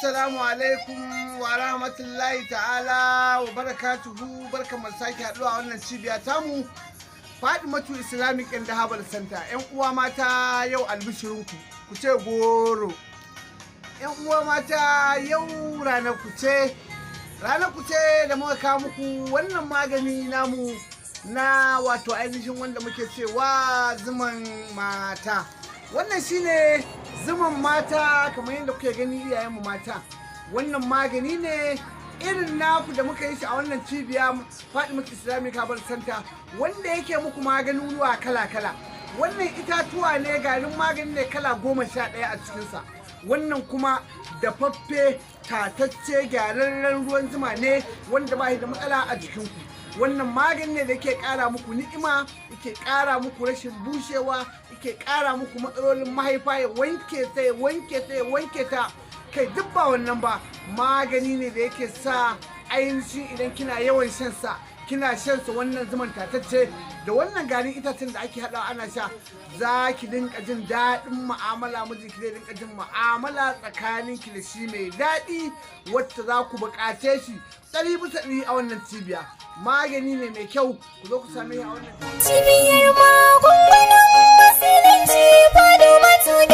Assalamu alaikum wa rahmatullahi ta'ala wa barakatuhu. Barkamu da sake haɗuwa a wannan cibiya tamu, Fadimatu Islamic and Herbal Center. Yan uwa mata, yau albishirinku, ku ce goro. Yan uwa mata, yau ranar ku ce, ranar ku ce da muka kawo muku wannan magani namu na wato ainihin wanda muke cewa zuman mata. Wannan shine zuman mata, kamar yadda kuke gani, iyayenmu mata. Wannan magani ne irin naku da muka yi shi a wannan cibiya, Fadimatu Islamic Herbal Center, wanda yake muku maganunuwa kala-kala. Wannan itatuwa ne, garin magani ne kala 11 a cikinsa. Wannan kuma dafaffe, tatacce, gyararren ruwan zuma ne wanda ba da matsala a jikinku. Wannan magani ne da yake kara muku ni'ima, yake kara muku rashin bushewa, yake kara muku matsalolin mahaifa, ya wanke ta, ya wanke ta, ya wanke ta. Kai, duk ba wannan ba, magani ne da yake sa ainihin idan kina yawan shan sa, kina shan sa, wannan zuman tatacce da wannan garin itacen da ake haɗawa ana sha, za ki dinka jin daɗin mu'amala. Mijinki zai dinka jin mu'amala tsakanin ki da shi mai daɗi, wacce za ku buƙace shi 100% a wannan cibiya. Magani ne mai kyau, ku zo ku same shi a wannan Cibiyar magungunan Musulunci, Fadimatu.